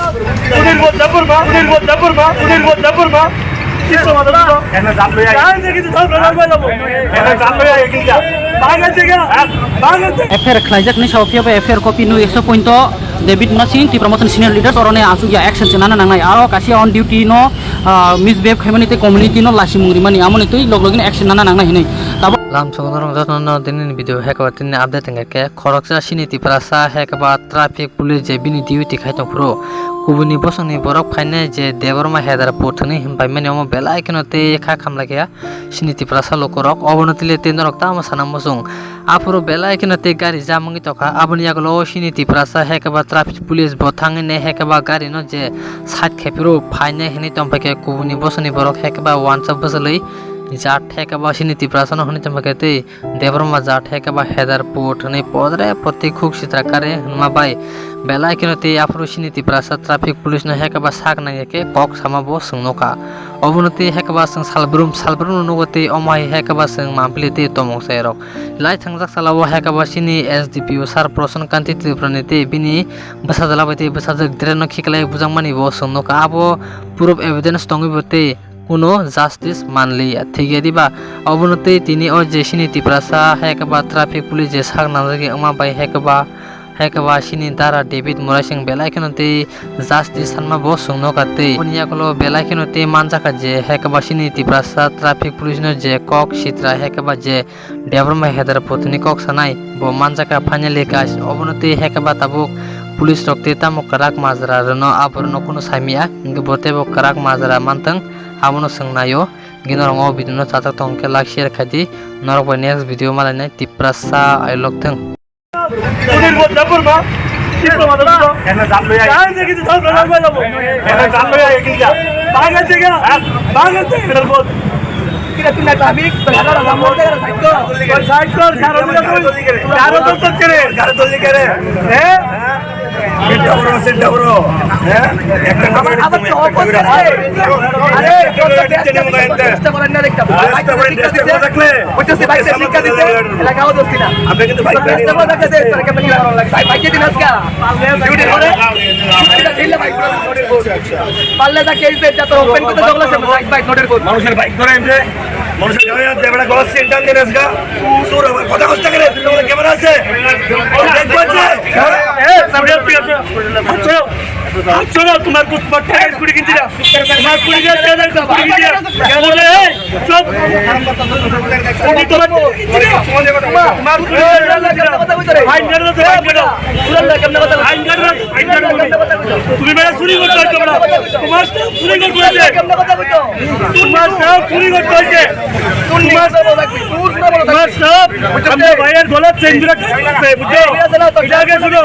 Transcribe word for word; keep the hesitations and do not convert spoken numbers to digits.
Unir bot dabur ma, unir bot dabur ma, unir bot dabur ma. Kisho ma dabur ma. Ena jam loya. Jam de kitu thap lagba labo. Ena jam loya ekinja. Bhag jayega. Bhag jayega. F I R khlaijak ni sao phiya ba F I R copy no ekso point David Munasing Tipra Mothani senior leaders oroni asuk ya action chenana nangnai. Aro kasia on duty no, ah, misbehave khaimani tei community no lasi mungri mani amoni twi log login action nana nangnai hinwi. Tabo lam songno rong jotno no dinini video hekaba tini update hingke khoroksa sini Tiprasa hekaba traffic police je bini duty khai tongphuru kubuni bosongni borok phainai je Debbarma Hedarpur thani hinpaimani omo belai kheno tei kha khamlaiya sini Tiprasa lukurok obono tile tei norok tamo sana muchung aphuru belai kheno tei gari jam wngwi tongkha aboni yagulo sini Tiprasa hekaba traffic police bo thangwi ne hekaba gari no je side khaiphiru phainai hinwi tongphaikhe kubuni bosongni borok hekaba wansa bwchalwi jat hekaba sini Tiprasa no hinwi tongphaikhe tei Debbarma jat hekaba Hedarpur hinwi podre poti khuk sitra kare hwnma bai belai kheno tei aphuru sini Tiprasa traffic police no hekaba sak nangya khe kok sama bo chwng nukha. Obono tei hekaba chwng salbrum salbrum no nugo tei omo hai hekaba chwng mampli tei tomong chairok. Lai thangjak sala o hekaba sini S D P O sir Prasan Kanti Tripura ni tei bini bwsajala bai tei bwsajwk dre no khiklai bujakmani bo chwng nukha. Abo proof evidence tongwi bo tei kuno justice manliya, thik ya diba? Obono tei tini o je sini Tiprasa hekaba traffic police je sak nangjagwi wngma bai hekaba, hekaba sini dara David Murasing belai kheno tei justice sanma bo chwng nukha tei. Boni yagulo belai kheno tei manjakha je hekaba sini Tiprasa traffic police no je kok sitra hekaba je Debbarma Hedarpur thani kok sanai bo manjakha finally guys. Obono tei hekaba tabuk police rok tei tamo kwrak majra rwno aborokno kunu saimia, hwnkhe bo teibo kwrak majra mantwng abono chwng naio. Hwnkhe norok o video no chathak tong khe like share khaidi, norok bai next video malainai Tiprasa ailok thwng. Unir bot dabur ma. Kisho ma dabur ma. Ena jam loya. Jam de kitu thap lagba labo. Ena jam loya ekinja. Bhag jayega. Bhag jayega. Unir bot. Kira tu na traffic, tu lagara jam bol de side ko. Side ko, jaro jaro. Jaro to to kere. Jaro to kere. Eh? Sit down bro, sit down bro. Eh? Ekta abar, abar to opposite ase. Are, চেষ্টা করেন না দেখতে। চেষ্টা করেন, চেষ্টা করে রাখলে। বুঝতেছি, ভাই, চেষ্টা করে রাখলে। এলাকাও দোস্তি না। আপনি কিন্তু ভাই, ভাই, চেষ্টা করে রাখলে, তোর কেমন কি ভালো লাগে? ভাই, ভাই, কে দিন আজকে? ডিউটি করে? ছুটিটা দিলে ভাই, পুরো নোটের বোর্ড। পারলে যা কেস দে, যা তোর ওপেন করতে জগলা সে ভাই, ভাই, নোটের বোর্ড। মানুষের বাইক ধরে এমনি, মানুষের গাড়ি আর দেবে না, গলা সেন্টার দিয়ে আজকে। সুর আমার কথা কষ্ট করে, তুই বলে ক্যামেরা আছে? দেখবো আছে? এ, সামনে আপনি আছে। আচ্ছা। আচ্ছা, তোমার কুট পাট স্কুটি কিনছিলা? তোমার স্কুটি কিনছিলা? স্কুটি কিনছিলা? বলে, এই, চুপ। স্কুটি তোমার কিনছিলা? তোমার স্কুটি কিনছিলা? আইন জানো তো, আইন জানো। আইন জানো তো, আইন জানো তুমি। তুমি বেটা চুরি করতে হয়েছে বেটা। তোমার চুরি করতে হয়েছে। তোমার সব চুরি করতে হয়েছে। তোমার, তোমার সব, আমার ভাইয়ের গলার চেন ধরে টানতেছে, বুঝছো? এটা আগে শুনো।